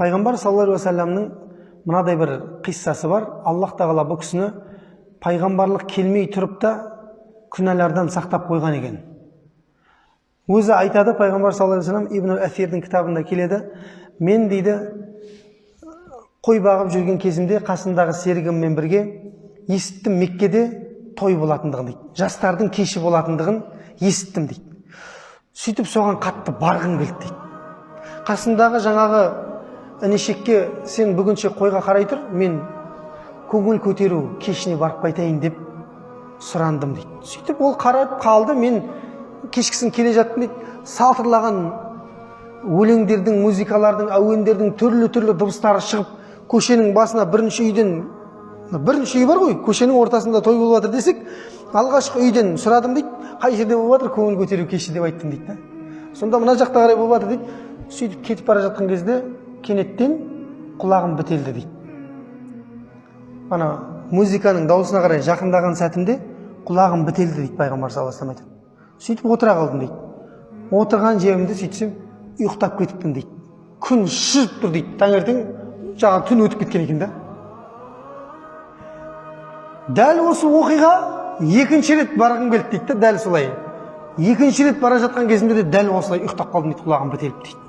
Пайғамбар саллаллаху алейхи уассаламның мынадай бір қиссасы бар. Аллах тағала бұл кісіні пайғамбарлық келмей тұрып та күнәлардан сақтап қойған екен. Өзі айтады, пайғамбар саллаллаху алейхи уассалам, Ибн Әсирдің кітабында келеді: «Мен, – дейді, – қой бағып жүрген кезімде қасымдағы серігіммен бірге есіттім Меккеде той болатындығын, – дейді, – жастардың кеші болатындығын есіттім, – дейді. – Сөйтіп соған қатты барғым келді, – дейді. – Қасымдағы жаңағы інішекке: "Сен бүгінше қойға қарай тұр, мен көңіл көтеру кешіне барып қайтайын", – деп сұрандым, дейді. Сөйтіп ол қарап қалды. Мен кешкісін келе жаттым, дейді. Салтырлаған өлеңдердің, музыкалардың, әуендердің түрлі түрлі дыбыстары шығып, көшенің басына, бірінші үйден, бірінші үй бар ғой көшенің ортасында, той болып жатыр десек, алғашқы үйден сұрадым, дейді. «Қай жерде болып жатыр көңіл көтеру кеші?» деп айттым, дейді да. Сонда «Мына жақта қарай болып жатыр», – дейді. Сөйтіп кетіп бара жатқан кезде кенеттен құлағым бітелді, дейді. Ана музыканың дауысына қарай жақындаған сәтімде құлағым бітелді, дейді. Пайғамбар саллаллаху алейhi айтады: «Сөйтіп отыра қалдым, – дейді. – Отырған жерімде сөйтсем, ұйықтап кетіппін, – дейді. – Күн шығып тұр, – дейді. Таңертең жаңағы түн өтіп кеткен екен да. Дәл осы оқиға екінші рет барғым келді, дейді да. Дәл солай екінші рет бара жатқан кезімде де дәл осылай ұйықтап қалдым, дейді, құлағым бітеліп, дейді.